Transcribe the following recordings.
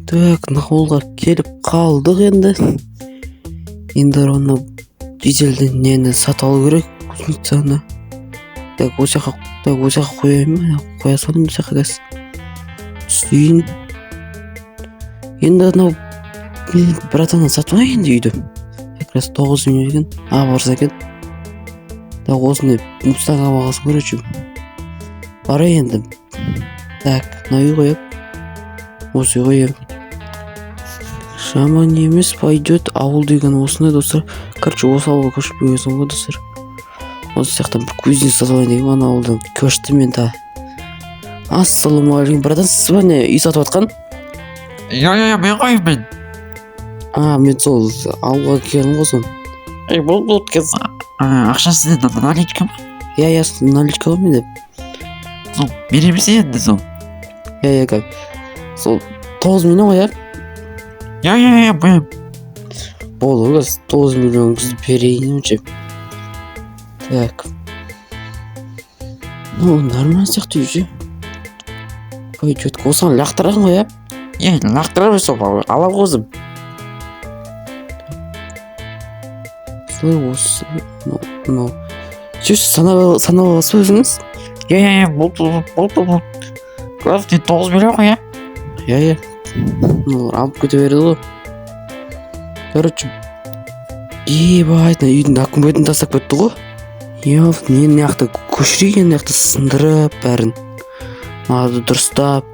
Так, мына ауылға келіп қалдық енді. Енді ана дизельді нені сатып алу керек, кузницаны. Так, осы жаққа, так, осы жаққа қояйын ба? Қоя салайын осы жаққа қазір. Түсейін. Енді анау братаннан сатып алайын енді үйді. Как раз 9 миллион екен. А, барса екен. Так, осындай мустанг алып алғансың, короче. Барайын енді. Так, мына үй қояйық. Осы үй қоямын. Жаман емес, пойдет. Ауыл деген осындай, достар. Короче, осы ауылға көшіп келгенсің ғой, достар. Осы жақтан бір кузница сатып алайын деген, ана ауылдан көштім мен та. Ассалаумағалейкум, братан, сіз ба не үй сатып жатқан? Иә, иә, иә, мен ғой, мен. А, мен сол ауылға келгенмін ғой сол. Ей, болды, болды, қазір. Ақша сізде наличка ма? Иә, наличка ғой менде. Сол бере берсе енді сол. Иә, қазір. Сол 9 миллион ғой, иә? Иә, беремін. Болды ғой, қазір 9 миллион берейін вообще. Так. Ну, нормально сияқты үй ше. Пойдет. Осыған лақтырасың ғой, иә? Иә, лақтыра бер, сол ала ғой өзім. Осылай, осы, мынау, мынау. Че, санап аласыз ба өзіңіз? Иә, болды, болды, болды. Главное, 9 миллион ғой, иә? Иә. Мыналар алып кете береді ғой. Короче, ебать, мына үйдің документін тастап кетті ғой. Е, мен мына жақта көшірейін, мына жақта сындырып бәрін. Мынаны дұрыстап,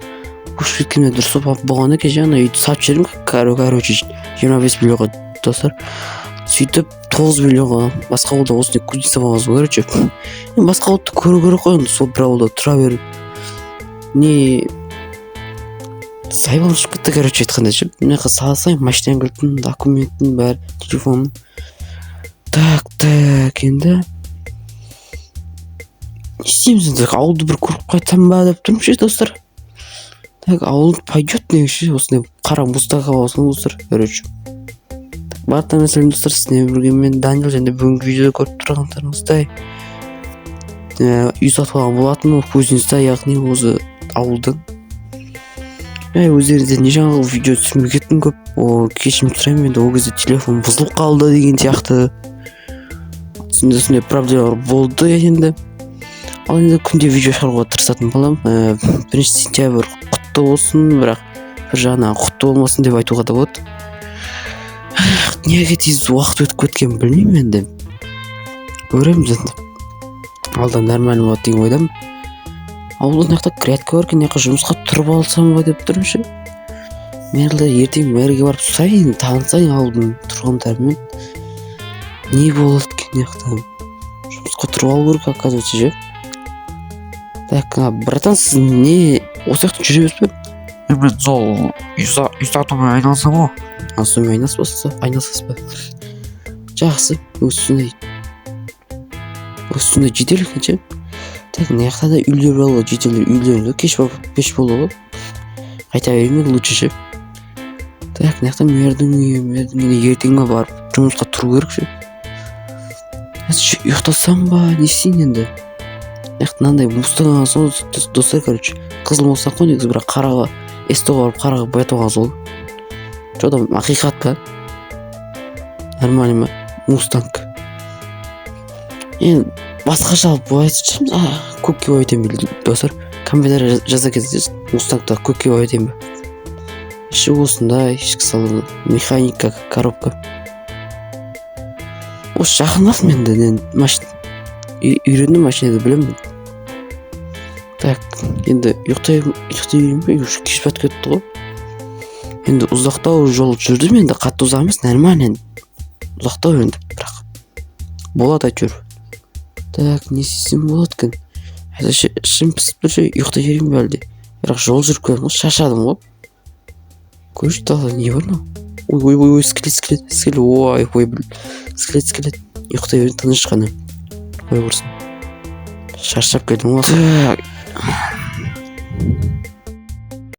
көшіп кеткенде дұрыс болып болған екен ше, ана үйді сатып жібердім, короче, 25 миллионға, достар. Сөйтіп 9 миллионға басқа ауылда осындай кузница болған соң, короче, енді басқа ауылды көру керек қой енді, сол бір ауылда тұра беріп. Не заебал шығып кетті, короче айтқанда ше. Мына жаққа сала салайын машинаның кілтін, документін, бәрі, телефонын. Так, так, енді не істейміз енді? Ауылды бір көріп қайтсам ба деп тұрмын ше, достар. Так, ауыл пойдет негізі ше, осындай қара мустака болсын, достар, короче. Барлықтарыңа сәлем, достар, сіздермен бірге мен, Данил, және бүгінгі видеода көріп тұрғандарыңыздай, үй сатып алған болатынмын кузница, яғни осы ауылдан. Өздеріңізде не жаңалық, видео түсірмей кеттім көп, о, кешірім сұраймын. Енді ол кезде телефон бұзылып қалды деген сияқты, сондай сондай проблемалар болды енді. Ал енді күнде видео шығаруға тырысатын боламын. 1 сентябрь құтты болсын, бірақ бір жағынан құтты болмасын деп айтуға да болады. Неге тез уақыт өтіп кеткенін білмеймін, енді көреміз енді, алда нормально болады деген ойдамын. Ауылда мына жақта грядка бар екен, мына жаққа жұмысқа тұрып алсам ба деп тұрмын ше. Мэрді ертең мэрге барып сұрайын, танысайын ауылдың тұрғындарымен, не болады екен. Мына жақта жұмысқа тұрып алу керек, оказывается, ше. Так, а, братан, сіз не осы жақта жүре бересіз ба? Мен сол үй сатумен айналысамын ғой. А, сонымен айналыспасыз, айналысасыз ба? Жақсы, осындай осындай жедел екен ше. Так, мына жақта да үйлер бар ғой, жителдер үйлерінде кеш болып, кеш болды ғой, қайта берейін мен лучше ше. Так, мына жақта мэрдің үйі, мэрдің үйіне ертең ма барып жұмысқа тұру керек ше. Қазір ұйықтасам ба, не істейін енді? Мына жақта мынандай мустанг сол, достар, короче, қызыл мустанг қой негізі, бірақ қараға СТО-ға барып қараға боятып алған сол. Че там, ақиқат па, нормально ма мустанг? Енді басқаша алып боятын шығармыз, а, көкке боятайын ба, достар? Комментарий жаза кетсеңіз, мустангты көкке боятайын ба? Іші осындай, ішкі салоны механика, коробка. Осы жақындадым енді, енді машина үйрендім, машинада білемін. Так, енді ұйықтай берейін бе? Уже кеш батып кетті ғой енді, ұзақтау жол жүрдім енді, қатты ұзақ емес, нормально енді, ұзақтау енді, бірақ болады әйтеуір. Так, не істесем болады екен әзірше? Ішім пысып тұр ше, ұйықтай берейін бе әлде? Бірақ жол жүріп келдім ғой, шаршадым ғой. Көрші, далада не бар мынау? Ой, ой, ой, ой, скелет, скелет, скелет, ой, ой, скелет, скелет. Ұйықтай берейін тыныш қана, ой, құрсын, шаршап келдім ғой. Так.